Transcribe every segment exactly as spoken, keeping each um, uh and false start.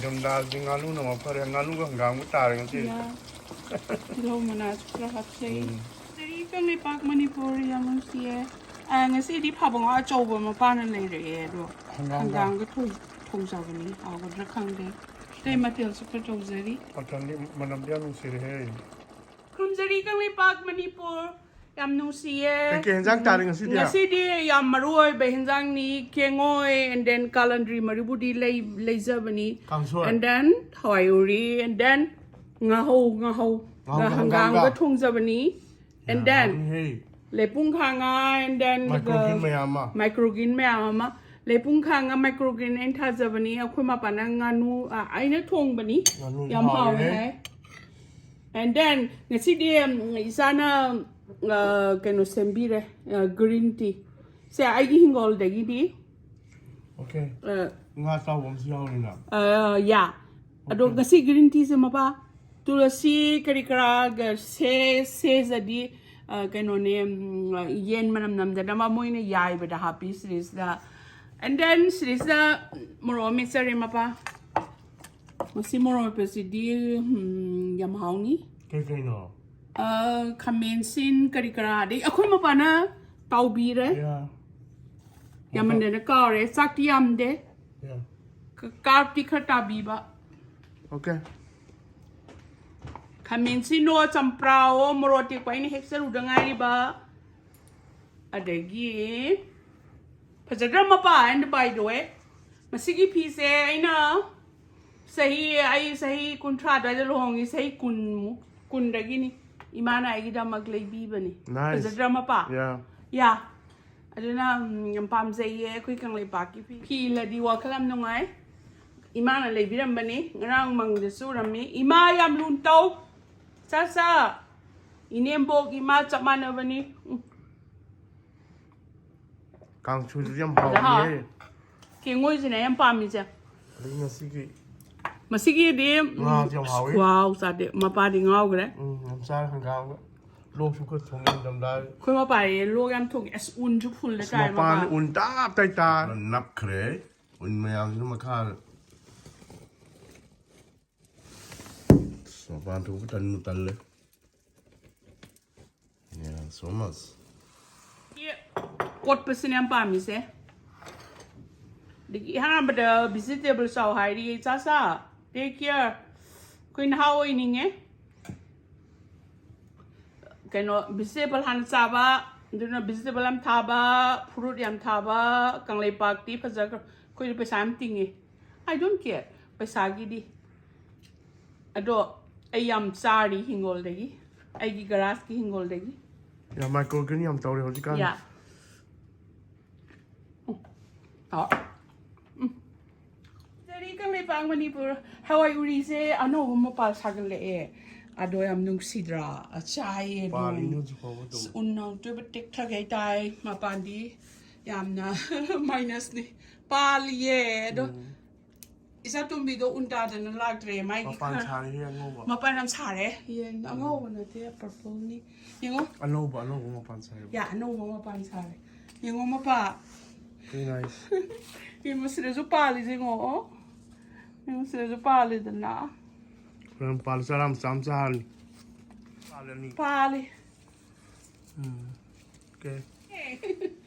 ꯌꯨꯝꯗꯥꯁꯤꯗꯤ ꯉꯥꯅꯨꯅ ꯃꯐꯔꯦ, ꯉꯥꯅꯨꯒ ꯍꯪꯒꯥꯝꯒ ꯇꯥꯔꯦ ꯉꯁꯤ꯫ ꯌꯥ꯫ ꯇꯤꯜꯍꯧ ꯃꯅꯥꯁꯨ ꯈꯔ ꯍꯥꯞꯆꯩ꯫ ꯎꯝ꯫ ꯀꯔꯤ ꯀꯪꯂꯩꯄꯥꯛ ꯃꯅꯤꯄꯨꯔ ꯌꯥꯝ ꯅꯨꯡꯁꯤꯌꯦ꯫ ꯑ, ꯉꯁꯤꯗꯤ ꯐꯥꯕꯧꯉꯥ ꯑꯆꯧꯕ ꯃꯄꯥꯅ ꯂꯩꯔꯛꯑꯦ ꯑꯗꯣ ꯍꯪꯒꯥꯝꯒ? ꯍꯪꯒꯥꯝꯒ ꯊꯣꯡ-, ꯊꯣꯡꯖꯕꯅꯤ꯫ ꯍꯥꯎꯒꯗ꯭ꯔꯥ ꯈꯪꯗꯦ꯫ ꯑꯇꯩ ꯃꯊꯦꯜꯁꯨ ꯈꯔ ꯇꯧꯖꯔꯤ꯫ ꯃꯊꯦꯜꯗꯤ ꯃꯅꯝꯗꯤ ꯌꯥꯝ ꯅꯨꯡꯁꯤꯔꯦꯍꯦ꯫ ꯈꯨꯔꯨꯝꯖꯔꯤ ꯀꯪꯂꯩꯄꯥꯛ ꯃꯅꯤꯄꯨꯔ꯫ ꯌꯥꯝ ꯅꯨꯡꯁꯤꯌꯦ꯫ ꯀꯩꯀꯩ ꯍꯦꯟꯖꯥꯡ ꯇꯥꯔꯦ ꯉꯁꯤꯗꯤ? ꯉꯁꯤꯗꯤ ꯌꯥꯝ ꯃꯔꯨ ꯑꯣꯏꯕ ꯍꯦꯟꯖꯥꯡꯅꯤ꯫ ꯀꯦꯡꯉꯣꯏ and then ꯀꯥꯂꯟꯗ꯭ꯔꯤ ꯃꯔꯨꯕꯨꯗꯤ ꯂꯩ-, ꯂꯩꯖꯕꯅꯤ꯫ ꯀꯥꯡꯁꯣꯏ꯫ And then ꯍꯋꯥꯏ ꯎꯔꯤ and then ꯉꯥꯍꯧ, ꯉꯥꯍꯧ꯫ ꯉꯥꯍꯧꯒ ꯍꯪꯒꯥꯝꯒ ꯍꯪꯒꯥꯝꯒ꯫ ꯊꯣꯡꯖꯕꯅꯤ꯫ And then ꯍꯥꯎꯅꯤꯍꯦ꯫ ꯂꯩꯄꯨꯡ ꯈꯥꯉꯥ and then Microgreen ꯃꯌꯥꯝ ꯑꯃ꯫ Microgreen ꯃꯌꯥꯝ ꯑꯃ꯫ ꯂꯩꯄꯨꯡ ꯈꯥꯉꯥ microgreen ꯑꯩꯅ ꯊꯥꯖꯕꯅꯤ꯫ ꯑꯩꯈꯣꯏ ꯃꯄꯥꯅ ꯉꯥꯅꯨ, ꯑ, ꯑꯩꯅ ꯊꯣꯡꯕꯅꯤ꯫ ꯉꯥꯅꯨ ꯌꯥꯝ ꯍꯥꯎꯋꯦ ꯍꯥꯎꯋꯦ꯫ ꯍꯥꯏ꯫ And then ꯉꯁꯤꯗꯤ, ꯎꯝ, ꯏꯆꯥꯅ, ꯑ, ꯀꯩꯅꯣ ꯁꯦꯝꯕꯤꯔꯦ, ꯑ, green tea꯫ ꯁꯦ ꯑꯩꯒꯤ ꯍꯤꯡꯒꯣꯜꯗꯒꯤꯗꯤ꯫ Okay꯫ ꯑ, ꯉꯥ ꯑꯇꯥꯎꯕ ꯑꯃꯁꯨ ꯌꯥꯎꯔꯤꯅ꯫ ꯑ, ꯌꯥ꯫ ꯑꯗꯣ Okay꯫ ꯉꯁꯤ green teaꯁꯦ ꯃꯄꯥ ꯇꯨꯂꯁꯤ ꯀꯔꯤ ꯀꯔꯥꯒ ꯁꯦ-, ꯁꯦꯖꯗꯤ, ꯑ, ꯀꯩꯅꯣꯅꯦ, ꯎꯝ, ꯌꯦꯟ ꯃꯅꯝ ꯅꯝꯗꯅꯕ ꯃꯣꯏꯅ ꯌꯥꯏꯕꯗ ꯍꯥꯞꯄꯤ ꯁꯤꯗꯩꯁꯤꯗ꯫ And then ꯁꯤꯗꯩꯁꯤꯗ ꯃꯣꯔꯣꯛ ꯑꯃ ꯃꯦꯠꯆꯔꯦ ꯃꯄꯥ꯫ ꯃꯁꯤ ꯃꯣꯔꯣꯛ ꯃꯦꯠꯄꯁꯤꯗꯤ, ꯎꯝ, ꯌꯥꯝ ꯍꯥꯎꯅꯤ꯫ ꯀꯩ ꯀꯩꯅꯣ? ꯑ, ꯈꯥꯃꯦꯟꯁꯤꯟ ꯀꯔꯤ ꯀꯔꯥ, ꯑꯗꯩ ꯑꯩꯈꯣꯏ ꯃꯄꯥꯅ ꯇꯥꯎꯕꯤꯔꯦ꯫ Yeah꯫ ꯌꯥꯝꯃꯟꯗꯅ ꯀꯥꯎꯔꯦ꯫ ꯆꯥꯛꯇꯤ ꯌꯥꯝꯗꯦ꯫ Yeah꯫ ꯀ-, ꯀꯥꯔꯞꯇꯤ ꯈꯔ ꯇꯥꯕꯤꯕ꯫ Okay꯫ ꯈꯥꯃꯦꯟꯁꯤꯟꯅꯣ, ꯆꯝꯄ꯭ꯔꯥꯋꯣ, ꯃꯣꯔꯣꯛ ꯑꯇꯦꯛꯄ ꯑꯩꯅ ꯍꯦꯛꯆꯔꯨꯗ ꯉꯥꯏꯔꯤꯕ꯫ ꯑꯗꯒꯤ ꯐꯖꯗ꯭ꯔꯥ ꯃꯄꯥ? And by the way, ꯃꯁꯤꯒꯤ ꯐꯤꯁꯦ ꯑꯩꯅ ꯆꯍꯤ, ꯑꯩ ꯆꯍꯤ ꯀꯨꯟꯊ꯭ꯔꯥ ꯑꯗꯨꯋꯥꯏꯗ ꯂꯨꯍꯣꯡꯉꯤ, ꯆꯍꯤ ꯀꯨꯟꯃꯨꯛ, ꯀꯨꯟꯗꯒꯤꯅꯤ꯫ ꯏꯃꯥꯅ ꯑꯩꯒꯤꯗꯃꯛ ꯂꯩꯕꯤꯕꯅꯤ꯫ Nice꯫ ꯐꯖꯗ꯭ꯔꯥ ꯃꯄꯥ? Yeah꯫ ꯌꯥ꯫ ꯑꯗꯨꯅ, ꯎꯝ, ꯌꯥꯝ ꯄꯥꯝꯖꯩꯌꯦ ꯑꯩꯈꯣꯏ ꯀꯪꯂꯩꯄꯥꯛꯀꯤ ꯐꯤ꯫ ꯐꯤ ꯏꯜꯂꯗꯤ ꯋꯥꯈꯜ ꯌꯥꯝ ꯅꯨꯡꯉꯥꯏ꯫ ꯏꯃꯥꯅ ꯂꯩꯕꯤꯔꯝꯕꯅꯤ꯫ ꯉꯔꯥꯡ ꯃꯪꯗꯁꯨ ꯎꯔꯝꯃꯤ꯫ ꯏꯃꯥ ꯌꯥꯝ ꯂꯨꯅ ꯇꯧ꯫ ꯆꯥ ꯆꯥ꯫ ꯏꯅꯦꯝꯕꯣꯛ ꯏꯃꯥ ꯆꯞ ꯃꯥꯟꯅꯕꯅꯤ꯫ ꯎꯝ꯫ ꯀꯥꯡꯁꯣꯏꯗꯨꯗꯤ ꯌꯥꯝ ꯐꯖꯅ ꯍꯥꯎ꯫ ꯍꯥꯎꯕꯅꯦꯍꯦ꯫ ꯀꯦꯡꯉꯣꯏꯁꯤꯅꯦ ꯌꯥꯝ ꯄꯥꯝꯃꯤꯁꯦ꯫ ꯑꯗꯩ ꯉꯁꯤꯒꯤ ꯃꯁꯤꯒꯤꯗꯤ, ꯎꯝ, ꯉꯥꯁꯨ ꯌꯥꯝ ꯍꯥꯎꯋꯤ꯫ ꯈꯨꯍꯥꯎ ꯆꯥꯗꯦ꯫ ꯃꯄꯥꯗꯤ ꯉꯥꯎꯈ꯭ꯔꯦ꯫ ꯎꯝ, ꯌꯥꯝ ꯆꯥꯔꯦ ꯍꯪꯒꯥꯝꯒ꯫ ꯂꯣꯛꯁꯨ ꯈꯔ ꯊꯨꯡꯉꯦ ꯅꯤꯡꯊꯝꯊꯥ꯫ ꯑꯩꯈꯣꯏ ꯃꯄꯥꯗꯤ ꯂꯣꯛ ꯌꯥꯝ ꯊꯨꯡꯉꯦ꯫ ꯑꯁ, ꯎꯟꯁꯨ ꯐꯨꯜꯂꯦ ꯇꯥꯏ ꯃꯄꯥꯟꯗꯤ ꯃꯄꯥ꯫ ꯎꯟ ꯇꯥꯞ ꯇꯥꯏ ꯇꯥꯔ ꯅꯞꯈ꯭ꯔꯦ꯫ ꯎꯟ ꯃꯌꯥꯝꯁꯤꯅ ꯃꯈꯥꯗ꯫ ꯃꯄꯥꯟ ꯊꯣꯛꯄ ꯇꯟꯕꯨ ꯇꯜꯂꯦ꯫ Yeah, so much. ꯀꯣꯠꯄꯁꯤꯅ ꯌꯥꯝ ꯄꯥꯝꯃꯤꯁꯦ꯫ ꯑꯗꯒꯤ ꯑꯍꯥꯟꯕꯗ vegetable ꯆꯥꯎ ꯍꯥꯏꯔꯤ, ꯆꯥ ꯆꯥ, take care꯫ ꯑꯩꯈꯣꯏ ꯅꯍꯥ ꯑꯣꯏꯅꯤꯡꯉꯦ꯫ ꯀꯩꯅꯣ, vegetable ꯍꯥꯟꯅ ꯆꯥꯕ, ꯑꯗꯨꯅ vegetable ꯌꯥꯝ ꯊꯥꯕ, fruit ꯌꯥꯝ ꯊꯥꯕ, ꯀꯪꯂꯩꯄꯥꯛꯇꯤ ꯐꯖꯈ꯭ꯔ-, ꯑꯩꯈꯣꯏꯗꯤ ꯄꯩꯁꯥ ꯌꯥꯝ ꯇꯤꯡꯉꯤ꯫ I don't care ꯄꯩꯁꯥꯒꯤꯗꯤ꯫ ꯑꯗꯣ ꯑꯩ ꯌꯥꯝ ꯆꯥꯔꯤ ꯍꯤꯡꯒꯣꯜꯗꯒꯤ, ꯑꯩꯒꯤ garageꯀꯤ ꯍꯤꯡꯒꯣꯜꯗꯒꯤ꯫ ꯌꯥ, microgreen ꯌꯥꯝ ꯇꯧꯔꯦ ꯍꯧꯖꯤꯛꯀꯥꯟ꯫ ꯌꯥ꯫ ꯎꯝ꯫ ꯍꯥꯎ꯫ ꯎꯝ꯫ ꯆꯔꯤ ꯀꯪꯂꯩꯄꯥꯛ ꯃꯅꯤꯄꯨꯔ꯫ ꯍꯋꯥꯏ ꯎꯔꯤꯁꯦ ꯑꯅꯧꯕ ꯃꯄꯥꯜ ꯁꯥꯒꯠꯂꯛꯑꯦ꯫ ꯑꯗꯣ ꯌꯥꯝ ꯅꯨꯡꯁꯤꯗ꯭ꯔꯥ? ꯆꯥꯏꯌꯦ ꯑꯗꯨꯝ꯫ ꯄꯥꯜꯂꯤꯅꯦ ꯍꯧꯖꯤꯛ ꯐꯥꯎꯕ ꯑꯗꯨꯝ꯫ ꯑꯁ, ꯎꯟ ꯅꯨꯡꯇꯣꯏꯕ ꯇꯦꯛꯊꯒꯩ ꯇꯥꯏ꯫ ꯃꯄꯥꯟꯗꯤ ꯌꯥꯝꯅ minusꯅꯤ꯫ ꯄꯥꯜꯂꯤꯌꯦ ꯑꯗꯣ꯫ ꯎꯝ꯫ ꯏꯆꯥꯇꯣꯝꯕꯤꯗꯣ ꯎꯟ ꯇꯥꯗꯅ ꯂꯥꯛꯇ꯭ꯔꯦ꯫ ꯃꯥꯒꯤ ꯃꯄꯥꯟ ꯈꯔ ꯁꯥꯔꯦꯍꯦ ꯑꯉꯧꯕ꯫ ꯃꯄꯥꯟ ꯌꯥꯝ ꯁꯥꯔꯦ꯫ ꯌꯦꯟ ꯑꯉꯧꯕ ꯅꯠꯇꯦ, purpleꯅꯤ꯫ ꯌꯦꯡꯉꯣ꯫ ꯑꯅꯧꯕ, ꯑꯅꯧꯕ ꯃꯄꯥꯟ ꯁꯥꯔꯦ꯫ ꯌꯥ, ꯑꯅꯧꯕ ꯃꯄꯥꯟ ꯁꯥꯔꯦ꯫ ꯌꯦꯡꯉꯣ ꯃꯄꯥ꯫ Very nice꯫ ꯌꯦꯡꯉꯣ, ꯁꯤꯗꯁꯨ ꯄꯥꯜꯂꯤꯁꯦ ꯌꯦꯡꯉꯣ꯫ ꯑꯣ꯫ ꯌꯦꯡꯉꯣ, ꯁꯤꯗꯁꯨ ꯄꯥꯜꯂꯤꯗꯅ꯫ ꯍꯣꯔꯦꯟ ꯄꯥꯜꯂ ꯆꯔꯥ ꯃꯆꯥ ꯑꯃ ꯆꯥꯔꯅꯤ꯫ ꯄꯥꯜꯂꯅꯤ꯫ ꯄꯥꯜꯂꯤ꯫ ꯎꯝ꯫ Okay꯫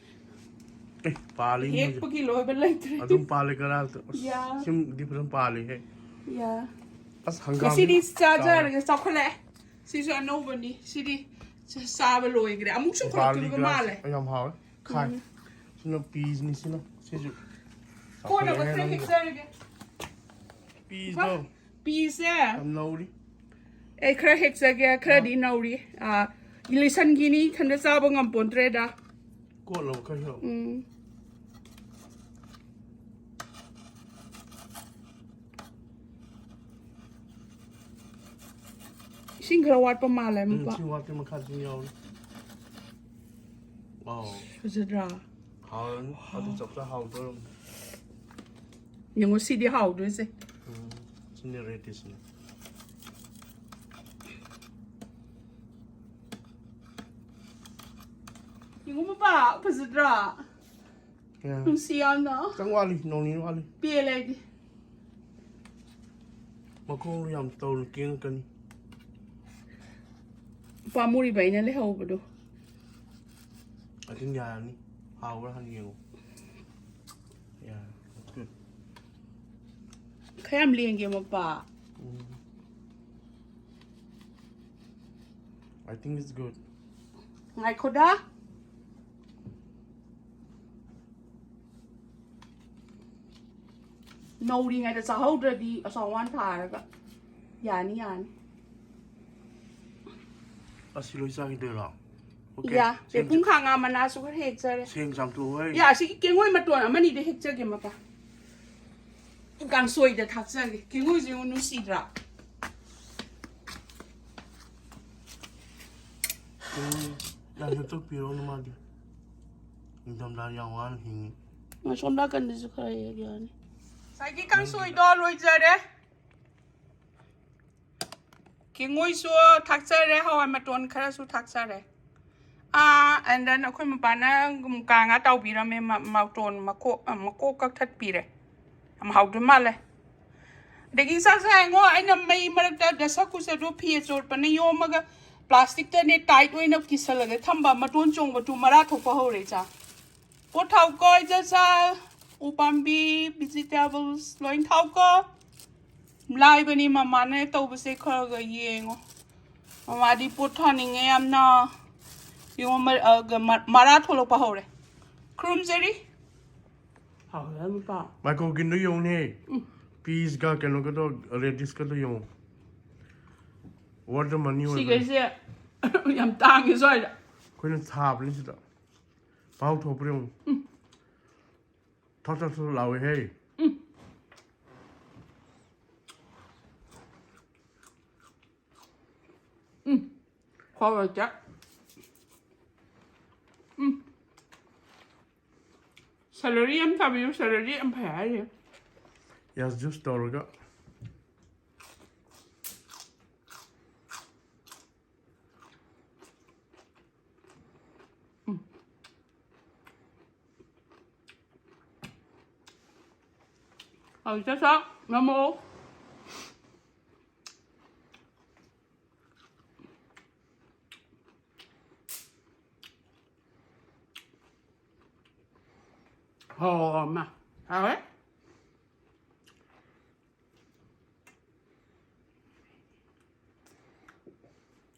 ꯑꯦ, ꯄꯥꯜꯂꯤ ꯃꯣꯏꯁꯦ꯫ ꯍꯦꯛꯄꯒꯤ ꯂꯣꯏꯕ ꯂꯩꯇ꯭ꯔꯦ꯫ ꯑꯗꯨꯝ ꯄꯥꯜꯂꯤ ꯀꯔꯥꯏꯗ꯫ ꯑꯁ, ꯌꯥ꯫ ꯁꯤꯃꯗꯤ ꯐꯖꯅ ꯄꯥꯜꯂꯤꯍꯦ꯫ ꯌꯥ꯫ ꯑꯁ, ꯍꯪꯒꯥꯝ ꯉꯁꯤꯗꯤ ꯆꯥꯖꯔꯒꯦ, ꯆꯥꯎꯈꯠꯂꯛꯑꯦ꯫ ꯁꯤꯁꯨ ꯑꯅꯧꯕꯅꯤ꯫ ꯁꯤꯗꯤ ꯆꯥꯕ ꯂꯣꯏꯈ꯭ꯔꯦ꯫ ꯑꯃꯨꯛꯁꯨ barley ꯄꯨꯔꯛꯇꯣꯏꯕ grass ꯃꯥꯜꯂꯦ꯫ ꯌꯥꯝ ꯍꯥꯎꯋꯦ꯫ ꯈꯥꯏ꯫ ꯎꯝ꯫ ꯁꯤꯅ peasꯅꯤ, ꯁꯤꯅ꯫ ꯁꯤꯁꯨ ꯀꯣꯟꯅ ꯆꯥꯎꯈꯠꯂꯛꯑꯦ ꯈꯔ ꯅꯪꯒꯤ꯫ ꯍꯦꯛꯆꯔꯒꯦ꯫ Peasꯗꯣ꯫ Peasꯁꯦ꯫ ꯌꯥꯝ ꯅꯧꯔꯤ꯫ ꯑꯩ ꯈꯔ ꯍꯦꯛꯆꯒꯦ, ꯈꯔꯗꯤ ꯅꯧꯔꯤ꯫ ꯑꯥ, ꯏꯂꯤꯁꯟꯒꯤꯅꯤ, ꯏꯊꯟꯗ ꯆꯥꯕ ꯉꯝꯄꯣꯟꯇ꯭ꯔꯦꯗ꯫ ꯀꯣꯠꯂꯣ ꯈꯔ ꯍꯦꯛꯑꯣ꯫ ꯎꯝ꯫ ꯏꯁꯤꯡ ꯈꯔ ꯋꯥꯠꯄ ꯃꯥꯜꯂꯦ, ꯎꯝ, ꯃꯄꯥ꯫ ꯏꯁꯤꯡ ꯋꯥꯠꯄ ꯃꯈꯥꯗ ꯏꯁꯤꯡ ꯌꯥꯎꯔꯤ꯫ ꯋꯥꯎ꯫ ꯐꯖꯗ꯭ꯔꯥ? ꯍꯥꯎꯔꯅꯤ꯫ ꯑꯗꯨ ꯆꯞ ꯆꯥ ꯍꯥꯎꯗꯣꯔꯝꯅꯤ꯫ ꯌꯦꯡꯉꯣ, ꯁꯤꯗꯤ ꯍꯥꯎꯗꯣꯏꯁꯦ꯫ ꯎꯝ, ꯁꯤꯅ redishꯅꯤ꯫ ꯌꯦꯡꯉꯣ ꯃꯄꯥ, ꯐꯖꯗ꯭ꯔꯥ? ꯌꯥ꯫ ꯅꯨꯡꯁꯤ ꯌꯥꯝꯅ꯫ ꯈꯤꯇꯪ ꯋꯥꯠꯂꯤ, ꯅꯣꯡ ꯅꯤꯅꯤ ꯋꯥꯠꯂꯤ꯫ ꯄꯦꯜꯂꯦ ꯑꯩꯗꯤ꯫ ꯃꯈꯣꯡꯗꯣ ꯌꯥꯝ ꯇꯧꯅ ꯀꯦꯡꯉꯛꯀꯅꯤ꯫ ꯄꯥꯝꯃꯨꯔꯤꯕ ꯑꯩꯅ ꯂꯩꯍꯧꯕꯗꯣ꯫ ꯑꯗꯨꯝ ꯌꯥꯔꯅꯤ꯫ ꯍꯥꯎꯕ꯭ꯔꯥ ꯍꯥꯟꯅ ꯌꯦꯡꯉꯣ꯫ Yeah, that's good. ꯈꯔ ꯌꯥꯝ ꯂꯦꯡꯒꯦ ꯃꯄꯥ꯫ Mm. I think it's good. ꯉꯥꯏꯈꯣꯗ꯫ ꯅꯧꯔꯤꯉꯩꯗ ꯆꯥꯍꯧꯗ꯭ꯔꯗꯤ ꯑꯆꯥꯎꯋꯥꯟ ꯊꯥꯔꯒ꯫ ꯌꯥꯅꯤ ꯌꯥꯅꯤ꯫ ꯑꯁꯤ ꯂꯣꯏ ꯆꯥꯈꯤꯗꯣꯏꯔꯣ? Okay. ꯌꯥ꯫ ꯁꯦꯡ-, ꯄꯨꯡꯈꯥꯡ ꯉꯥ ꯃꯅꯥꯁꯨ ꯈꯔ ꯍꯦꯛꯆꯔꯦ꯫ ꯁꯦꯡ ꯆꯥꯝꯊꯣꯛꯑꯣ ꯍꯩ꯫ ꯌꯥ, ꯑꯁꯤꯒꯤ ꯀꯦꯡꯉꯣꯏ ꯃꯇꯣꯟ ꯑꯃꯅꯤꯗ ꯍꯦꯛꯆꯒꯦ ꯃꯄꯥ꯫ ꯀꯥꯡꯁꯣꯏꯗ ꯊꯥꯛꯆꯒꯦ꯫ ꯀꯦꯡꯉꯣꯏꯁꯦ ꯌꯦꯡꯉꯨ ꯅꯨꯡꯁꯤꯗ꯭ꯔꯥ? ꯎꯝ, ꯌꯥꯝ ꯍꯦꯛꯇꯣꯛꯄꯤꯔꯣꯅꯨ ꯃꯥꯗꯤ꯫ ꯅꯤꯡꯊꯝꯊꯥ ꯌꯥꯝ ꯋꯥꯅ ꯍꯤꯡꯉꯤ꯫ ꯑꯁꯣꯝ ꯅꯥꯀꯟꯗꯁꯨ ꯈꯔ ꯍꯦꯛ ꯌꯥꯅꯤ꯫ ꯉꯁꯥꯏꯒꯤ ꯀꯥꯡꯁꯣꯏꯗꯣ ꯂꯣꯏꯖꯔꯦ꯫ ꯀꯦꯡꯉꯣꯏꯁꯨ ꯊꯥꯛꯆꯔꯦ, ꯍꯋꯥꯏ ꯃꯇꯣꯟ ꯈꯔꯁꯨ ꯊꯥꯛꯆꯔꯦ꯫ ꯑꯥ, and then ꯑꯩꯈꯣꯏ ꯃꯄꯥꯅ ꯃꯨꯀꯥ ꯉꯥ ꯇꯥꯎꯕꯤꯔꯝꯃꯦ, ꯃ-, ꯃꯇꯣꯟ ꯃꯀꯣꯛ, ꯑ, ꯃꯀꯣꯛ ꯀꯛꯊꯠꯄꯤꯔꯦ꯫ ꯌꯥꯝ ꯍꯥꯎꯗꯣꯏ ꯃꯥꯜꯂꯦ꯫ ꯑꯗꯒꯤ ꯏꯆꯥ ꯁꯥꯏꯉꯣ, ꯑꯩꯅ ꯃꯩ ꯃꯔꯛꯇ ꯗꯁꯀꯨꯁꯗꯣ ꯐꯤ ꯑꯆꯣꯠꯄꯅ ꯌꯣꯝꯃꯒ ꯄ꯭ꯂꯥꯁꯇꯤꯛꯇꯅꯦ ꯇꯥꯏꯠ ꯑꯣꯏꯅ ꯀꯤꯁꯜꯂꯒ ꯊꯝꯕ, ꯃꯇꯣꯟ ꯆꯣꯡꯕꯗꯨ ꯃꯔꯥ ꯊꯣꯛꯄ ꯍꯧꯔꯦ ꯏꯆꯥ꯫ ꯄꯣꯠ ꯊꯥꯎꯀꯣ ꯏꯆꯥ ꯁꯥꯏ, ꯎ ꯄꯥꯝꯕꯤ, vegetables ꯂꯣꯏ ꯊꯥꯎꯀꯣ꯫ ꯂꯥꯏꯕꯅꯤ ꯃꯃꯥꯅ ꯇꯧꯕꯁꯦ ꯈꯔ ꯈꯔ ꯌꯦꯡꯉꯣ꯫ ꯃꯃꯥꯗꯤ ꯄꯣꯠ ꯊꯥꯅꯤꯡꯉꯦ ꯌꯥꯝꯅ꯫ ꯌꯦꯡꯉꯣ, ꯃ-, ꯑ, ꯒ-, ꯃ-, ꯃꯔꯥ ꯊꯣꯛꯂꯛꯄ ꯍꯧꯔꯦ꯫ ꯈꯨꯔꯨꯝꯖꯔꯤ꯫ ꯍꯥꯎꯔꯦ ꯃꯄꯥ꯫ ꯃꯥꯏꯀꯣꯒꯤꯟꯗꯣ ꯌꯦꯡꯉꯨꯅꯦ꯫ ꯎꯝ꯫ Peas ꯀ ꯀꯩꯅꯣꯒꯗꯣ, radish ꯀꯗꯣ ꯌꯦꯡꯉꯨ꯫ What the money ꯑꯣꯏꯕ? ꯁꯤꯈꯩꯁꯦ ꯌꯥꯝ ꯇꯥꯡꯉꯦ ꯁ꯭ꯋꯥꯏꯗ꯫ ꯑꯩꯈꯣꯏꯅ ꯊꯥꯕꯅꯤ ꯁꯤꯗ꯫ ꯄꯥꯎ ꯊꯣꯛꯄ꯭ꯔ ꯌꯦꯡꯉꯨ꯫ ꯊꯣꯠ ꯊꯣꯠ ꯊꯣꯠ ꯂꯥꯎꯋꯦꯍꯦ꯫ ꯎꯝ꯫ ꯍꯥꯎꯔꯣꯏ ꯆꯥꯛ꯫ ꯎꯝ꯫ Celery ꯌꯥꯝ ꯊꯥꯕꯤꯌꯨ, celery ꯌꯥꯝ ꯐꯩ ꯍꯥꯏꯔꯤ꯫ Yes, juice ꯇꯧꯔꯒ꯫ ꯍꯧꯖꯤꯛꯇ ꯆꯥꯛ ꯅꯝꯃꯛꯑꯣ꯫ ꯍꯣ, ꯃꯥ꯫ ꯍꯥꯎꯋꯦ꯫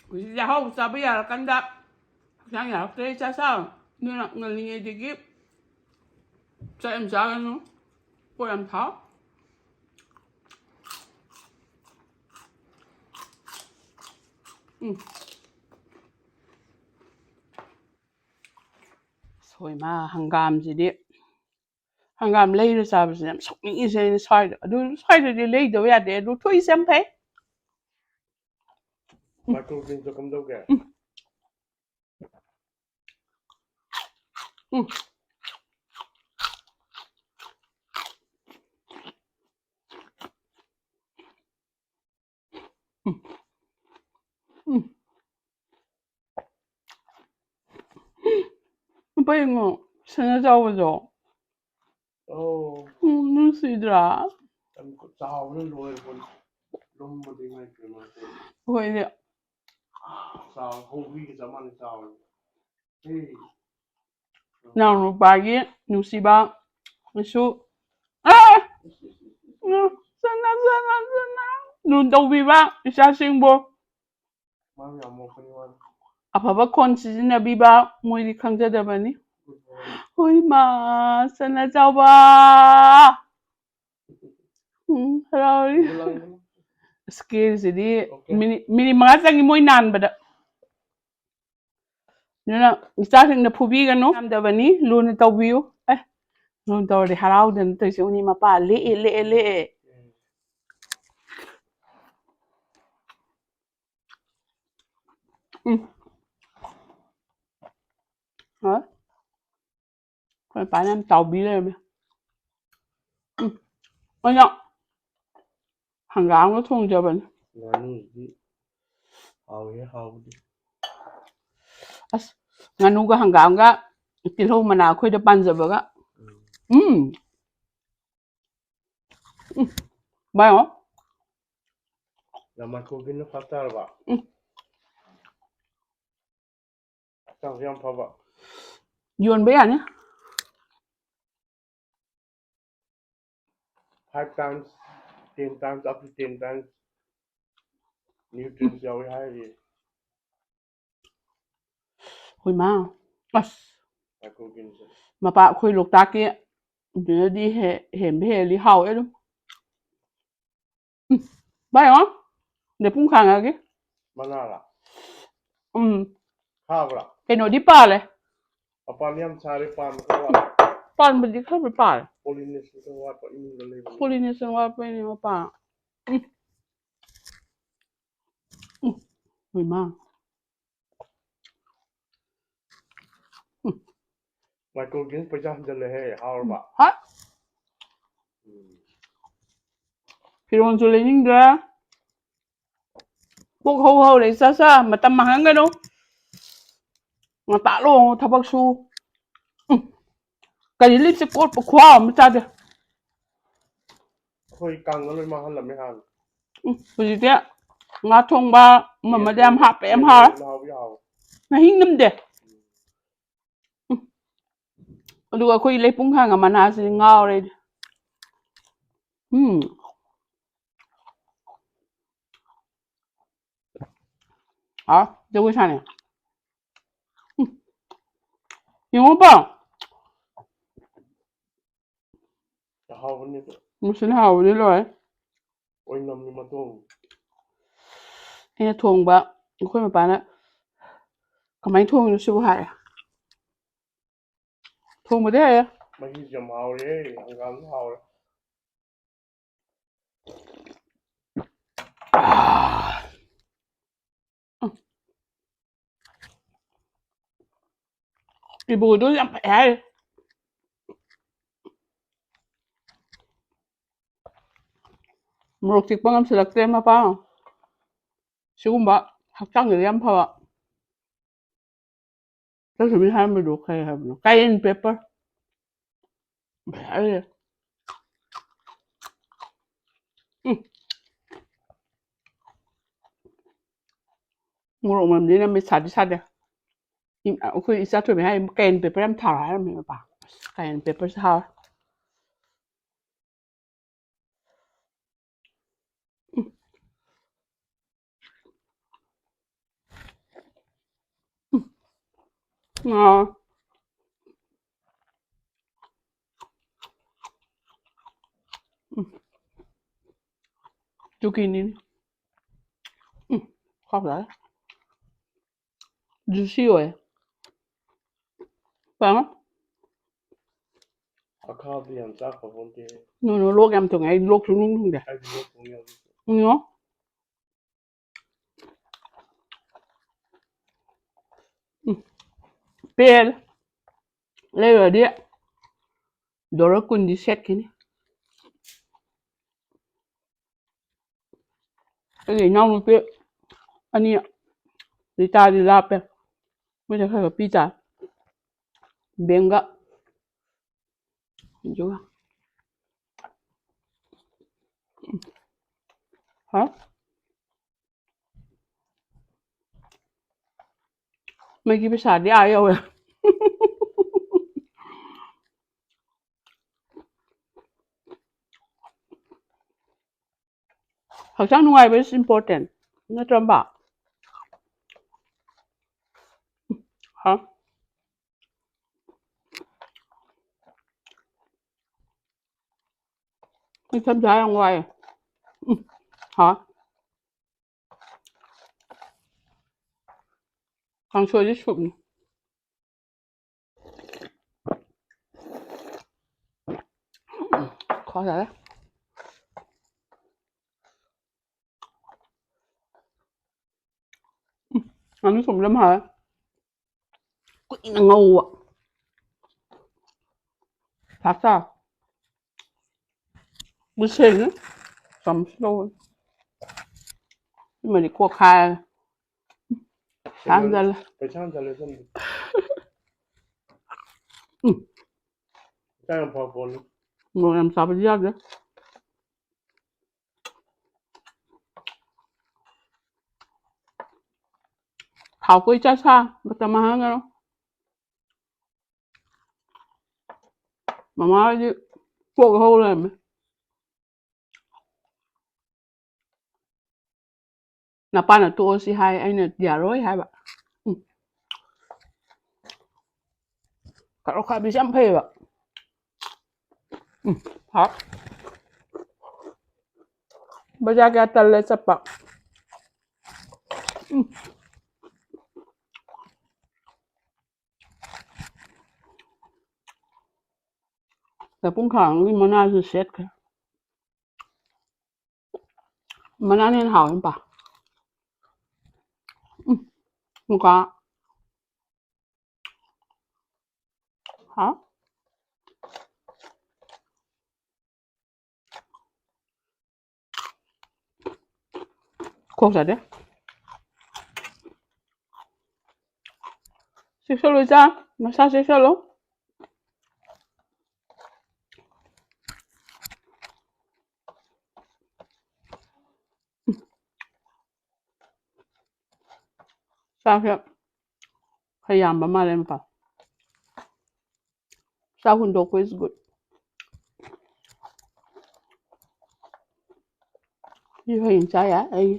ꯍꯧꯖꯤꯛꯇꯤ ꯑꯍꯥꯎꯕ ꯆꯥꯕ ꯌꯥꯔꯀꯥꯟꯗ ꯍꯛꯆꯥꯡ ꯌꯥꯔꯛꯇ꯭ꯔꯦ, ꯏꯆꯥ ꯆꯥꯎ꯫ ꯑꯗꯨꯅ ꯉꯜꯂꯤꯉꯩꯗꯒꯤ ꯆꯥꯛ ꯌꯥꯝ ꯆꯥꯒꯅꯨ꯫ ꯄꯣꯠ ꯌꯥꯝ ꯊꯥꯎ꯫ ꯎꯝ꯫ ꯁꯣꯏꯃ ꯍꯪꯒꯥꯝꯁꯤꯗꯤ, ꯍꯪꯒꯥꯝ ꯂꯩꯔ ꯆꯥꯕꯁꯤꯅ ꯌꯥꯝ ꯁꯣꯛꯅꯤꯡꯉꯤꯁꯦ ꯑꯩꯅ ꯁ꯭ꯋꯥꯏꯗ꯫ ꯑꯗꯨ ꯁ꯭ꯋꯥꯏꯗꯗꯤ ꯂꯩꯗꯕ ꯌꯥꯗꯦ꯫ ꯑꯗꯨ ꯊꯣꯛꯏꯁꯦ ꯌꯥꯝ ꯐꯩ꯫ ꯃꯥꯏꯀ꯭ꯔꯣꯋꯦꯚꯇ ꯀꯝꯗꯧꯒꯦ? ꯎꯝ꯫ ꯎꯝ꯫ ꯎꯝ꯫ ꯎꯝ꯫ ꯂꯨꯄꯥ ꯌꯦꯡꯉꯣ, ꯁꯅꯥ ꯆꯥꯎꯕꯗꯣ꯫ ꯑꯣ꯫ ꯎꯝ, ꯅꯨꯡꯁꯤꯗ꯭ꯔꯥ? ꯌꯥꯝ ꯆꯥꯎꯕꯅ ꯂꯣꯏꯔꯕꯅꯤ꯫ ꯂꯨꯝꯕꯗꯤ ꯏꯃꯥꯏ ꯄꯦꯝꯃ꯫ ꯑꯩꯈꯣꯏꯗꯤ ꯆꯥꯎ-, ꯍꯧꯕꯤꯒ ꯆꯞ ꯃꯥꯟꯅꯩ ꯆꯥꯎꯔꯦ꯫ ꯏꯅꯥꯎꯅꯨꯄꯥꯒꯤ ꯅꯨꯡꯁꯤꯕ ꯀꯩꯁꯨ, ꯑꯦ! ꯎꯝ, ꯁꯅꯥ, ꯁꯅꯥ, ꯁꯅꯥ꯫ ꯂꯨꯅ ꯇꯧꯕꯤꯕ ꯏꯆꯥꯁꯤꯡꯕꯨ꯫ ꯃꯥꯅ ꯌꯥꯝ ꯃꯣꯛꯄꯅꯤ ꯃꯥꯅ꯫ ꯑꯐꯕ ꯈꯣꯟ ꯁꯤꯖꯤꯟꯅꯕꯤꯕ ꯃꯣꯏꯗꯤ ꯈꯪꯖꯗꯕꯅꯤ꯫ ꯍꯣꯏ ꯃꯥ, ꯁꯅꯥ ꯆꯥꯎꯕ꯫ ꯎꯝ, ꯍꯔꯥꯎꯔꯤ꯫ ꯏꯕ ꯂꯥꯡꯕꯅꯤ꯫ ꯑꯁ, ꯀꯦꯔꯤꯁꯤꯗꯤ ꯑꯣꯀꯦ꯫ ꯃꯤꯅꯤꯠ, ꯃꯤꯅꯤꯠ ꯃꯉꯥ ꯆꯪꯉꯤ ꯃꯣꯏ ꯅꯥꯟꯕꯗ꯫ ꯑꯗꯨꯅ ꯏꯆꯥꯁꯤꯡꯗ ꯐꯨꯕꯤꯒꯅꯨ, ꯌꯥꯝꯗꯕꯅꯤ, ꯂꯨꯅ ꯇꯧꯕꯤꯌꯨ꯫ ꯑꯦ, ꯂꯨꯅ ꯇꯧꯔꯗꯤ ꯍꯔꯥꯎꯗꯅ ꯇꯧꯔꯤꯁꯦ ꯎꯅꯤ, ꯃꯄꯥ ꯂꯦꯛꯑꯦ, ꯂꯦꯛꯑꯦ, ꯂꯦꯛꯑꯦ꯫ ꯎꯝ꯫ ꯍꯣꯏ꯫ ꯑꯩꯈꯣꯏ ꯄꯥꯅ ꯌꯥꯝ ꯇꯥꯎꯕꯤ ꯂꯩꯔꯝꯃꯦ꯫ ꯎꯝ꯫ ꯑꯩꯅ ꯍꯪꯒꯥꯝꯒ ꯊꯣꯡꯖꯕꯅꯤ꯫ ꯉꯥꯅꯨꯁꯤꯗꯤ ꯍꯥꯎꯋꯦ, ꯍꯥꯎꯕꯗꯤ꯫ ꯑꯁ, ꯉꯥꯅꯨꯒ ꯍꯪꯒꯥꯝꯒ ꯇꯤꯜꯍꯧ ꯃꯅꯥ ꯑꯩꯈꯣꯏꯗ ꯄꯥꯟꯖꯕꯒ꯫ ꯎꯝ꯫ ꯎꯝ꯫ ꯎꯝ꯫ ꯚꯥꯏ, ꯌꯦꯡꯉꯣ꯫ ꯌꯥꯝ ꯃꯥꯏꯀ꯭ꯔꯣꯋꯦꯚꯅ ꯐꯥꯁ ꯇꯥꯔꯕ? ꯎꯝ꯫ ꯍꯛꯆꯥꯡꯁꯨ ꯌꯥꯝ ꯐꯕ꯫ ꯌꯣꯟꯕ ꯌꯥꯅꯤ꯫ Five times, ten times, up to ten times nutrients ꯌꯥꯎꯏ ꯍꯥꯏꯔꯤ꯫ ꯍꯣꯏ ꯃꯥ꯫ ꯑꯁ꯫ Microgreens ꯁꯦ꯫ ꯃꯄꯥ ꯑꯩꯈꯣꯏ ꯂꯣꯛꯇꯥꯛꯀꯤ ꯑꯗꯨꯅꯗꯤ ꯍꯦ-, ꯍꯦꯟꯕ ꯍꯦꯜꯂꯤ, ꯍꯥꯎꯋꯦ ꯑꯗꯨꯝ꯫ ꯎꯝ꯫ ꯚꯥꯏ ꯌꯦꯡꯉꯣ꯫ ꯂꯩꯄꯨꯡ ꯈꯥꯡꯉꯒꯤ꯫ ꯃꯅꯥꯔꯥ? ꯎꯝ꯫ ꯈꯥꯕ꯭ꯔꯥ? ꯀꯩꯅꯣꯗꯤ ꯄꯥꯜꯂꯦ꯫ ꯃꯄꯥꯟꯗꯤ ꯌꯥꯝ ꯁꯥꯔꯦ, ꯄꯥꯟꯕ ꯈꯔ ꯋꯥꯠꯂꯦ꯫ ꯄꯥꯟꯕꯗꯤ ꯈꯔ ꯄꯥꯜꯂꯦ꯫ Pollination ꯈꯔ ꯋꯥꯠꯄ ꯏꯃꯨꯡꯗ ꯂꯩꯕꯅꯤ꯫ Pollination ꯋꯥꯠꯄꯩꯅꯦ ꯃꯄꯥꯟ꯫ ꯎꯝ꯫ ꯎꯝ꯫ ꯍꯣꯏ ꯃꯥ꯫ Microgreens ꯄꯩꯁꯥ ꯍꯟꯖꯜꯂꯦꯍꯦ, ꯍꯥꯎꯔꯕ? ꯍꯥ? ꯎꯝ꯫ ꯐꯤꯔꯣꯜꯁꯨ ꯂꯩꯅꯤꯡꯗ꯭ꯔꯦ꯫ ꯄꯨꯛ ꯍꯧ ꯍꯧꯔꯦ, ꯆꯥ ꯆꯥ, ꯃꯇꯝ ꯃꯥꯡꯍꯟꯒꯅꯨ꯫ ꯉꯟꯇꯥ ꯂꯨꯍꯣꯡꯉꯣ, ꯊꯕꯛ ꯁꯨ꯫ ꯎꯝ꯫ ꯀꯔꯤ ꯂꯤꯞꯁꯦ ꯀꯣꯠꯄ ꯈꯨꯍꯥꯎ ꯑꯃ ꯆꯥꯗꯦ꯫ ꯑꯩꯈꯣꯏ ꯀꯥꯡꯅ ꯂꯣꯏ ꯃꯥꯡꯍꯜꯂꯝꯃꯦ ꯍꯥꯟꯅ꯫ ꯎꯝ, ꯍꯧꯖꯤꯛꯇꯤ ꯉꯥ ꯊꯣꯡꯕ ꯑꯃ ꯑꯃꯗ ꯌꯥꯝ ꯍꯥꯞꯄꯦ, ꯌꯥꯝ ꯌꯦꯟ ꯍꯥꯎꯔꯦ꯫ ꯊꯣꯡꯕ ꯍꯥꯎꯕ ꯍꯥꯎꯋꯦ꯫ ꯃꯍꯤꯡ ꯅꯝꯗꯦ꯫ ꯎꯝ꯫ ꯑꯗꯨꯒ ꯑꯩꯈꯣꯏ ꯂꯩꯄꯨꯡ ꯈꯥꯡꯒ ꯃꯅꯥꯁꯤꯗꯤ ꯉꯥꯎꯔꯦ ꯑꯩꯗꯤ꯫ ꯎꯝ꯫ ꯍꯥꯎ, ꯖꯒꯣꯏ ꯁꯥꯅꯤ꯫ ꯎꯝ꯫ ꯌꯦꯡꯉꯣ ꯄꯥꯎ꯫ ꯍꯥꯎꯕꯅꯤ ꯑꯗꯨ꯫ ꯃꯁꯤꯅ ꯍꯥꯎꯕꯗꯤ ꯂꯣꯏꯔꯦ꯫ ꯑꯣꯏꯅꯝꯅꯤ ꯃꯇꯣꯡ꯫ ꯑꯩꯅ ꯊꯣꯡꯕ, ꯑꯩꯈꯣꯏ ꯃꯄꯥꯅ "ꯀꯃꯥꯏꯅ ꯊꯣꯡꯉꯤꯅꯣ ꯁꯤꯕꯨ?" ꯍꯥꯏꯔꯦ꯫ ꯊꯣꯡꯕꯗꯤ ꯍꯩꯔꯦ꯫ ꯃꯍꯤꯁꯨ ꯌꯥꯝ ꯍꯥꯎꯔꯦ, ꯍꯪꯒꯥꯝꯁꯨ ꯍꯥꯎꯔꯦ꯫ ꯏꯕꯣꯗꯣ ꯌꯥꯝ ꯐꯩ ꯍꯥꯏꯔꯤ꯫ ꯃꯣꯔꯣꯛ ꯆꯤꯛꯄ ꯉꯝꯁꯤꯜꯂꯛꯇ꯭ꯔꯦ ꯃꯄꯥ꯫ ꯁꯤꯒꯨꯝꯕ ꯍꯛꯆꯥꯡꯗꯗꯤ ꯌꯥꯝ ꯐꯕ꯫ ꯆꯧꯁꯤꯃꯤ ꯍꯥꯏꯔꯝꯕꯗꯣ ꯀꯩ ꯍꯥꯏꯕꯅꯣ? Cayenne pepper꯫ ꯐꯖꯔꯦ꯫ ꯎꯝ꯫ ꯃꯣꯔꯣꯛ ꯃꯅꯝꯗꯤ ꯅꯝꯃꯦ, ꯁꯥꯗꯤ ꯁꯥꯗꯦ꯫ ꯏꯝ-, ꯑꯩꯈꯣꯏ ꯏꯆꯥ ꯊꯣꯏꯕꯤ ꯍꯥꯏ, "Cayenne pepper ꯌꯥꯝ ꯊꯥꯔꯣ" ꯍꯥꯏꯔꯝꯃꯦ ꯃꯄꯥ꯫ ꯑꯁ, cayenne pepperꯁꯦ ꯍꯥꯎꯋꯦ꯫ ꯑꯥ꯫ ꯎꯝ꯫ ꯆꯨꯀꯤꯅꯤꯅꯦ꯫ ꯎꯝ꯫ ꯍꯥꯎꯖꯥꯠꯅꯤ꯫ Juicy ꯑꯣꯏ꯫ ꯄꯥꯝꯃꯦ꯫ ꯑꯈꯥꯕꯗꯤ ꯌꯥꯝ ꯆꯥ ꯐꯄꯣꯟꯇꯦ꯫ ꯅꯣ, ꯅꯣ, ꯂꯣꯛ ꯌꯥꯝ ꯊꯨꯡꯉꯦ꯫ ꯑꯩ ꯂꯣꯛ ꯁꯨꯡꯊꯨꯡ ꯊꯨꯡꯗꯦ꯫ ꯑꯩꯗꯤ ꯂꯣꯛ ꯊꯨꯡꯉꯦ ꯍꯧꯖꯤꯛ꯫ ꯎꯝ꯫ ꯎꯝ꯫ ꯄꯦꯜꯂꯦ꯫ ꯂꯩꯔꯨꯔꯗꯤ ꯗꯣꯂꯔ ꯀꯨꯟꯗꯤ ꯁꯦꯠꯈꯤꯅꯤ꯫ ꯑꯩꯒꯤ ꯏꯅꯥꯎꯅꯨꯄꯤ ꯑꯅꯤ ꯔꯤꯇꯥꯗꯤ ꯂꯥꯞꯄꯦ꯫ ꯃꯣꯏꯗ ꯈꯔ ꯈꯔ ꯄꯤ ꯇꯥꯔꯦ꯫ ꯕꯦꯡꯒ꯫ ꯑꯗꯨꯒ꯫ ꯍꯥ? ꯃꯩꯒꯤ ꯄꯩꯁꯥꯗꯤ ꯑꯥ ꯌꯧꯔꯦ꯫ ꯍꯛꯆꯥꯡ ꯅꯨꯡꯉꯥꯏꯕ is important꯫ ꯅꯠꯇ꯭ꯔꯝꯕ? ꯍꯥ? ꯏꯊꯝ ꯆꯥ ꯌꯥꯝ ꯋꯥꯏꯌꯦ꯫ ꯎꯝ꯫ ꯍꯥ? ꯀꯥꯡꯁꯣꯏꯗꯤ ꯁꯨꯞꯅꯤ꯫ ꯈꯣ ꯌꯥꯔꯦ꯫ ꯎꯝ, ꯉꯥꯅꯨ ꯊꯣꯡꯕ ꯌꯥꯝ ꯍꯥꯎꯋꯦ꯫ ꯀꯨꯏꯅ ꯉꯧꯕ꯫ ꯐꯥꯁꯇ꯫ ꯃꯁꯦꯡꯅ ꯆꯥꯃꯁ ꯂꯧꯔꯦ꯫ ꯁꯤꯃꯗꯤ ꯀꯣꯛ ꯈꯥꯏꯔꯦ꯫ ꯄꯩꯁꯥ ꯍꯟꯖꯜꯂꯦ꯫ ꯄꯩꯁꯥ ꯍꯟꯖꯜꯂꯦ ꯁꯣꯝꯗ꯫ ꯎꯝ꯫ ꯍꯛꯆꯥꯡ ꯌꯥꯝ ꯐꯕ ꯄꯣꯠꯅꯤ꯫ ꯃꯣꯔꯣꯛ ꯌꯥꯝ ꯆꯥꯕꯗꯤ ꯌꯥꯗꯦ꯫ ꯊꯥꯎ ꯀꯣꯏ ꯆꯥ ꯁꯥ ꯃꯇꯝ ꯃꯥꯡꯍꯟꯒꯅꯨ꯫ ꯃꯃꯥ ꯍꯣꯏꯗꯤ ꯀꯣꯛ ꯍꯧ ꯂꯩꯔꯝꯃꯦ꯫ ꯅꯄꯥꯅ ꯇꯣꯛꯑꯁꯤ ꯍꯥꯏ, ꯑꯩꯅ ꯌꯥꯔꯣꯏ ꯍꯥꯏꯕ꯫ ꯎꯝ꯫ ꯀꯥꯔꯣꯠ ꯑꯈꯥꯕꯤꯁꯦ ꯌꯥꯝ ꯐꯩꯌꯦꯕ꯫ ꯎꯝ, ꯍꯥꯎ꯫ ꯕꯖꯥꯔ ꯀꯌꯥ ꯇꯜꯂꯦ ꯆꯠꯄ꯫ ꯎꯝ꯫ ꯂꯄꯨꯡ ꯈꯥꯡꯒꯤ ꯃꯅꯥꯁꯨ ꯁꯦꯠꯈ꯭ꯔꯦ꯫ ꯃꯅꯥꯅ ꯍꯦꯟꯅ ꯍꯥꯎꯋꯦ, ꯃꯄꯥ꯫ ꯎꯝ, ꯃꯨꯀꯥ꯫ ꯍꯥꯎ꯫ ꯈꯣꯛ ꯆꯥꯗꯦ꯫ ꯆꯦꯛꯁꯜꯂꯨ ꯏꯆꯥ, ꯅꯁꯥ ꯆꯦꯛꯁꯜꯂꯨ꯫ ꯆꯥꯛꯁꯦ ꯈꯔ ꯌꯥꯝꯕ ꯃꯥꯜꯂꯦ, ꯃꯄꯥ꯫ ꯆꯥꯛ ꯍꯨꯟꯗꯣꯛꯄ is good꯫ ꯁꯤ ꯍꯌꯦꯡ ꯆꯥ ꯌꯥꯏ ꯑꯩ꯫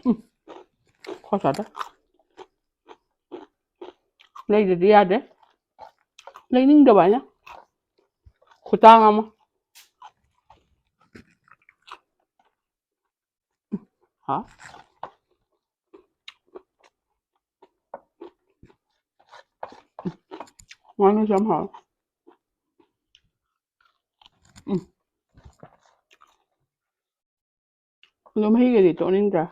ꯎꯝ꯫ ꯈꯔ ꯆꯥꯗ꯫ ꯂꯩꯗꯗꯤ ꯌꯥꯗꯦ꯫ ꯂꯩꯅꯤꯡꯗꯕ ꯍꯥꯏꯅ꯫ ꯈꯨꯇꯥꯡ ꯑꯃ꯫ ꯍꯥ? ꯉꯥꯅꯨꯁꯨ ꯌꯥꯝ ꯍꯥꯎꯋꯦ꯫ ꯎꯝ꯫ ꯑꯗꯣ ꯃꯍꯤꯒꯗꯤ ꯇꯣꯠꯅꯤꯡꯗ꯭ꯔꯥ?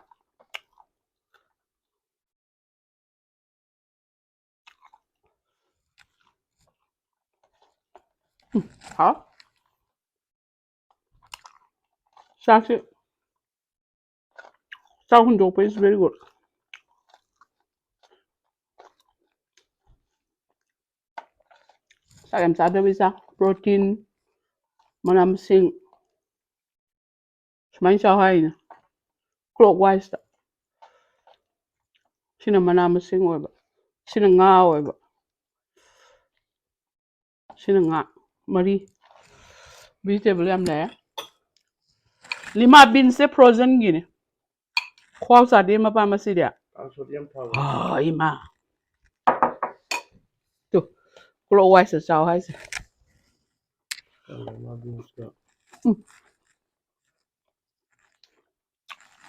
ꯎꯝ, ꯍꯥꯎ꯫ ꯆꯥꯛꯁꯦ, ꯆꯥꯛ ꯍꯨꯟꯗꯣꯛꯄ is very good꯫ ꯆꯥꯛ ꯌꯥꯝ ꯆꯥꯗꯕꯤ ꯆꯥꯛ, protein, ꯃꯅꯥ ꯃꯁꯤꯡ, ꯁꯨꯃꯥꯏꯅ ꯆꯥꯎ ꯍꯥꯏꯅꯦ꯫ Clockwise ꯇ꯫ ꯁꯤꯅ ꯃꯅꯥ ꯃꯁꯤꯡ ꯑꯣꯏꯕ, ꯁꯤꯅ ꯉꯥ ꯑꯣꯏꯕ, ꯁꯤꯅ ꯉꯥ꯫ ꯃꯔꯤ꯫ Vegetable ꯌꯥꯝ ꯂꯩꯔꯦ꯫ Lima beans ꯁꯦ frozen ꯒꯤꯅꯦ꯫ ꯈꯨꯍꯥꯎ ꯆꯥꯗꯦ ꯃꯄꯥ ꯃꯁꯤꯗꯤ꯫ ꯀꯥꯡꯁꯣꯏꯗꯤ ꯌꯥꯝ ꯐꯕ꯫ ꯑꯥ, ꯏꯃꯥ꯫ ꯇꯨ, clockwise ꯆꯥꯎ ꯍꯥꯏꯁꯦ꯫ ꯀꯩꯅꯣ, ꯃꯥ beans ꯀ꯫ ꯎꯝ꯫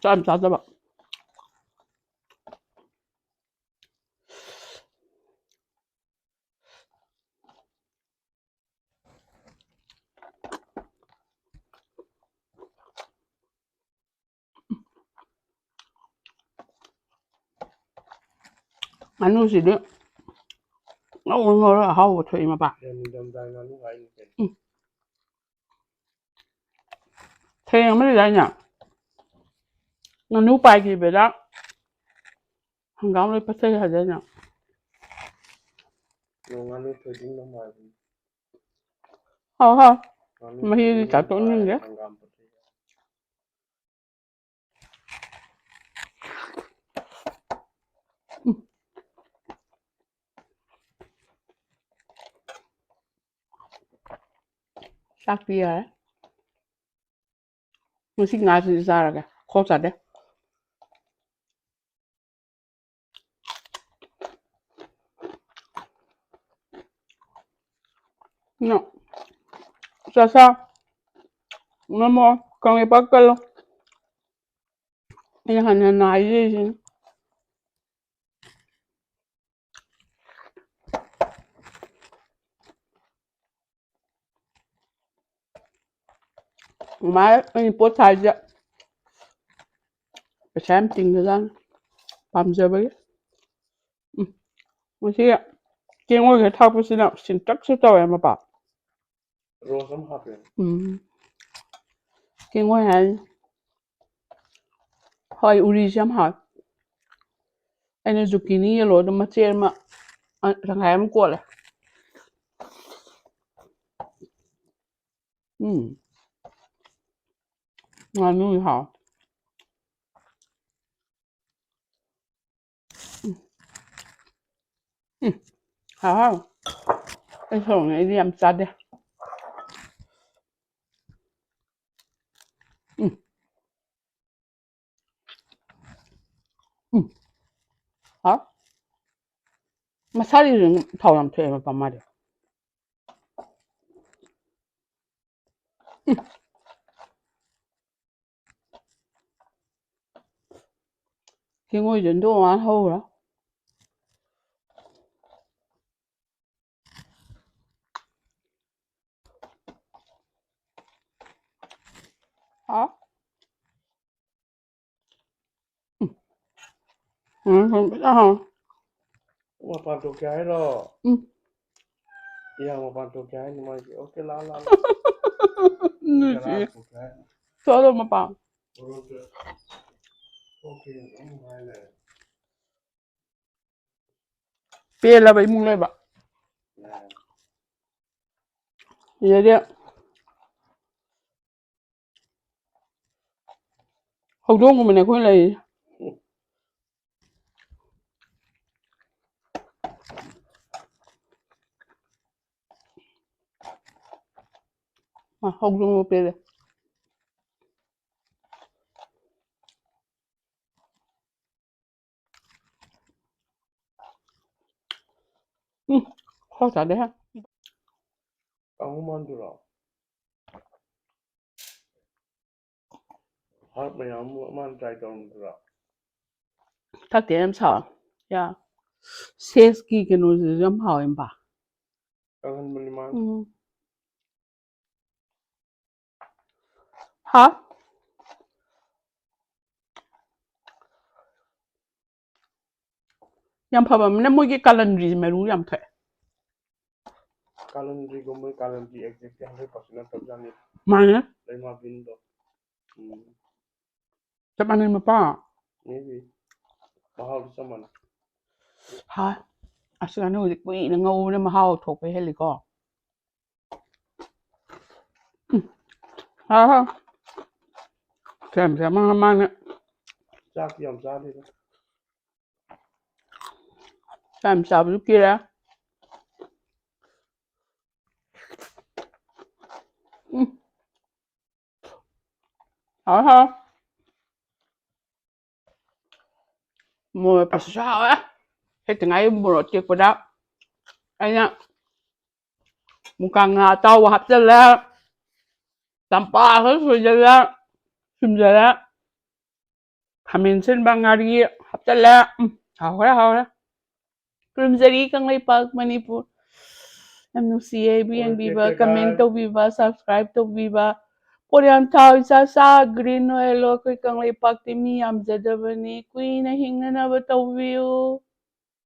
ꯆꯥꯛ ꯌꯥꯝ ꯆꯥꯗꯕ꯫ ꯉꯥꯅꯨꯁꯤꯗꯤ ꯉꯧꯔ ꯉꯧꯔ ꯑꯍꯥꯎꯕ ꯊꯣꯛꯏ ꯃꯄꯥ꯫ ꯅꯤꯡꯊꯝꯊꯥ ꯉꯥꯅꯨ ꯍꯥꯏꯅꯤ ꯀꯩꯅꯣ꯫ ꯎꯝ꯫ ꯊꯦꯡ ꯑꯃ ꯂꯩꯗꯥꯏꯅꯦ? ꯉꯥꯅꯨ ꯄꯥꯏꯈꯤꯕꯗ ꯍꯪꯒꯥꯝ ꯂꯣꯏ ꯄꯠꯊꯩ ꯍꯥꯏꯗꯥꯏꯅꯦ? ꯅꯣꯡ ꯉꯥꯅꯨ ꯊꯣꯏꯗꯤꯡ ꯑꯃ ꯍꯥꯏꯕꯅꯤ꯫ ꯍꯥꯎ, ꯍꯥꯎ꯫ ꯉꯥꯅꯨ ꯃꯍꯤꯗꯤ ꯊꯣꯏꯗꯤꯡ ꯑꯃ ꯆꯥꯊꯣꯛꯅꯤꯡꯗꯦ꯫ ꯄꯥꯏ ꯍꯪꯒꯥꯝ ꯄꯠꯊꯩ꯫ ꯎꯝ꯫ ꯆꯥꯛꯇꯤ ꯌꯥꯔꯦ꯫ ꯉꯁꯤ ꯉꯥꯁꯤꯗꯤ ꯆꯥꯔꯒꯦ꯫ ꯈꯣꯛ ꯆꯥꯗꯦ꯫ ꯅ, ꯆꯥ ꯆꯥ꯫ ꯃꯃꯣ, ꯀꯪꯂꯩꯄꯥꯛ ꯀꯜꯂꯣ꯫ ꯑꯩꯅ ꯍꯟꯅ ꯍꯟꯅ ꯍꯥꯏꯖꯔꯤꯁꯤꯅꯤ꯫ ꯃꯃꯥ, ꯑꯩꯅ ꯄꯣꯠ ꯊꯥꯏꯁꯦ ꯄꯩꯁꯥ ꯌꯥꯝ ꯇꯤꯡꯒꯖꯥꯠꯅꯤ꯫ ꯄꯥꯝꯖꯕꯒꯤ꯫ ꯎꯝ꯫ ꯃꯁꯤ ꯀꯦꯡꯉꯣꯏꯒ ꯊꯥꯛꯄꯁꯤꯅ ꯁꯤꯟꯇꯛꯁꯨ ꯇꯧꯋꯦ ꯃꯄꯥ꯫ ꯔꯣꯁ ꯑꯃ ꯍꯥꯞꯄꯦ꯫ ꯎꯝ꯫ ꯀꯦꯡꯉꯣꯏ ꯍꯥꯏ꯫ ꯍꯣꯏ, ꯎꯔꯤꯁꯦ ꯌꯥꯝ ꯍꯥꯎꯋꯦ꯫ ꯑꯩꯅ zucchini yellowꯗꯣ ꯃꯆꯦꯠ ꯑꯃ, ꯑ, ꯇꯪꯈꯥꯏ ꯑꯃ ꯀꯣꯠꯂꯦ꯫ ꯎꯝ꯫ ꯉꯥꯅꯨ ꯍꯥꯎ꯫ ꯎꯝ꯫ ꯎꯝ꯫ ꯍꯥꯎ ꯍꯥꯎ꯫ ꯑꯩ ꯁꯣꯔꯣꯛꯅꯦ, ꯑꯩꯗꯤ ꯌꯥꯝ ꯆꯥꯗꯦ꯫ ꯎꯝ꯫ ꯎꯝ꯫ ꯃꯁꯥꯗꯤ ꯑꯗꯨꯝ ꯊꯥꯎ ꯌꯥꯝ ꯊꯣꯛꯑꯦ ꯃꯄꯥ ꯃꯥꯗꯤ꯫ ꯎꯝ꯫ ꯀꯦꯡꯉꯣꯏꯁꯦ ꯍꯨꯟꯗꯣꯛ ꯃꯥꯅ ꯍꯧꯔ꯫ ꯍꯥꯎ꯫ ꯎꯝ, ꯎꯝ, ꯐꯖꯅ ꯍꯥꯎ꯫ ꯃꯄꯥꯟ ꯊꯣꯛꯀꯦ ꯍꯥꯏꯔꯣ? ꯎꯝ꯫ ꯏꯌꯥ, ꯃꯄꯥꯟ ꯊꯣꯛꯀꯦ ꯍꯥꯏꯅꯤ ꯃꯥꯏꯁꯦ꯫ ꯑꯣꯀꯦ, ꯂꯥꯛꯑꯣ, ꯂꯥꯛꯑꯣ꯫ ꯅꯨꯡꯁꯤꯌꯦ꯫ ꯀꯅꯥ ꯊꯣꯛꯀꯦ ꯍꯥꯏꯅꯣ? ꯆꯠꯂꯣ ꯃꯄꯥꯟ꯫ ꯑꯣꯀꯦ, ꯑꯗꯨꯝ ꯍꯥꯏ ꯂꯩꯔꯦ꯫ ꯄꯦꯜꯂꯕ ꯏꯃꯨꯡ ꯂꯩꯕ꯫ ꯌꯥꯔꯦ꯫ ꯁꯤꯗꯗꯤ ꯍꯧꯗꯣꯡꯒꯨꯝꯕꯅꯦ ꯑꯩꯈꯣꯏ ꯂꯩꯔꯤꯁꯦ꯫ ꯃꯥ ꯍꯧꯗꯣꯡ ꯄꯦꯜꯂꯦ꯫ ꯎꯝ, ꯈꯔ ꯆꯥꯗꯦꯍꯦ꯫ ꯀꯥꯡꯍꯧ ꯃꯥꯟꯗꯨꯔꯣ? ꯍꯥꯔꯠ ꯃꯌꯥꯝ ꯑꯃ ꯃꯥꯅ ꯇ꯭ꯔꯥꯏ ꯇꯧꯔꯝꯕꯗꯨꯔꯣ? ꯊꯛꯇꯦ, ꯌꯥꯝ ꯁꯥꯎ꯫ ꯌꯥ꯫ ꯁꯦꯁꯀꯤ ꯀꯩꯅꯣꯁꯤꯁꯨ ꯌꯥꯝ ꯍꯥꯎꯋꯦ, ꯃꯄꯥ꯫ ꯀꯪꯍꯟꯕꯅꯤ ꯃꯥꯅ꯫ ꯎꯝ꯫ ꯍꯥ? ꯌꯥꯝ ꯐꯕ ꯑꯃꯅ ꯃꯣꯏꯒꯤ ꯀꯥꯂꯟꯗ꯭ꯔꯤꯁꯦ ꯃꯔꯨ ꯌꯥꯝ ꯊꯣꯛꯑꯦ꯫ ꯀꯥꯂꯟꯗ꯭ꯔꯤꯒꯨꯝꯕ, ꯀꯥꯂꯟꯗ꯭ꯔꯤ exactly hundred percent ꯅꯠꯇꯕꯖꯥꯠꯅꯤ꯫ ꯃꯥꯅꯦ꯫ ꯂꯩꯃ ꯕꯤꯟꯗꯣ꯫ ꯎꯝ꯫ ꯆꯞ ꯃꯥꯟꯅꯩ ꯃꯄꯥ꯫ Maybe꯫ ꯃꯍꯥꯎꯗꯤ ꯆꯞ ꯃꯥꯟꯅꯩ꯫ ꯍꯥ꯫ ꯑꯁ, ꯉꯥꯅꯨꯁꯦ ꯀꯨꯏꯅ ꯉꯧꯕꯅ ꯃꯍꯥꯎ ꯊꯣꯛꯄ ꯍꯦꯜꯂꯤꯀꯣ꯫ ꯎꯝ꯫ ꯍꯥꯎ, ꯍꯥꯎ꯫ ꯁꯦꯝ ꯁꯦꯝꯃꯒ ꯃꯥꯅ꯫ ꯆꯥꯛꯇꯤ ꯌꯥꯝ ꯆꯥꯗꯦꯗ꯫ ꯌꯥꯝ ꯆꯥꯕꯁꯨ ꯀꯤꯔꯦ꯫ ꯎꯝ꯫ ꯍꯥꯎ, ꯍꯥꯎ꯫ ꯃꯣꯔꯣꯛ ꯃꯦꯠꯄꯁꯤꯁꯨ ꯍꯥꯎꯋꯦ꯫ ꯍꯦꯛꯇ ꯉꯥꯏ ꯃꯣꯔꯣꯛ ꯇꯦꯛꯄꯗ ꯑꯩꯅ ꯃꯨꯀꯥ ꯉꯥ ꯑꯇꯥꯎꯕ ꯍꯥꯞꯆꯜꯂꯦ, ꯆꯝꯄ꯭ꯔꯥ ꯈꯔ ꯁꯣꯏꯖꯜꯂꯦ, ꯁꯨꯝꯖꯜꯂꯦ, ꯈꯥꯃꯦꯟ ꯑꯁꯤꯟꯕ ꯉꯥꯔꯤ ꯍꯥꯞꯆꯜꯂꯦ꯫ ꯎꯝ, ꯍꯥꯎꯈ꯭ꯔꯦ, ꯍꯥꯎꯈ꯭ꯔꯦ꯫ ꯈꯨꯔꯨꯝꯖꯔꯤ ꯀꯪꯂꯩꯄꯥꯛ ꯃꯅꯤꯄꯨꯔ꯫ ꯌꯥꯝ ꯅꯨꯡꯁꯤꯌꯦ ꯑꯩꯕꯨ ꯌꯦꯡꯕꯤꯕ, ꯀꯃꯦꯟ ꯇꯧꯕꯤꯕ, ꯁꯕꯁꯀ꯭ꯔꯥꯏꯕ ꯇꯧꯕꯤꯕ꯫ ꯄꯣꯠ ꯌꯥꯝ ꯊꯥꯎ ꯏꯆꯥ ꯆꯥ ꯒ꯭ꯔꯤꯟ ꯑꯣꯏꯍꯜꯂꯣ꯫ ꯑꯩꯈꯣꯏ ꯀꯪꯂꯩꯄꯥꯛꯇꯤ ꯃꯤ ꯌꯥꯝꯖꯗꯕꯅꯤ꯫ ꯀꯨꯏꯅ ꯍꯤꯡꯅꯅꯕ ꯇꯧꯕꯤꯌꯨ꯫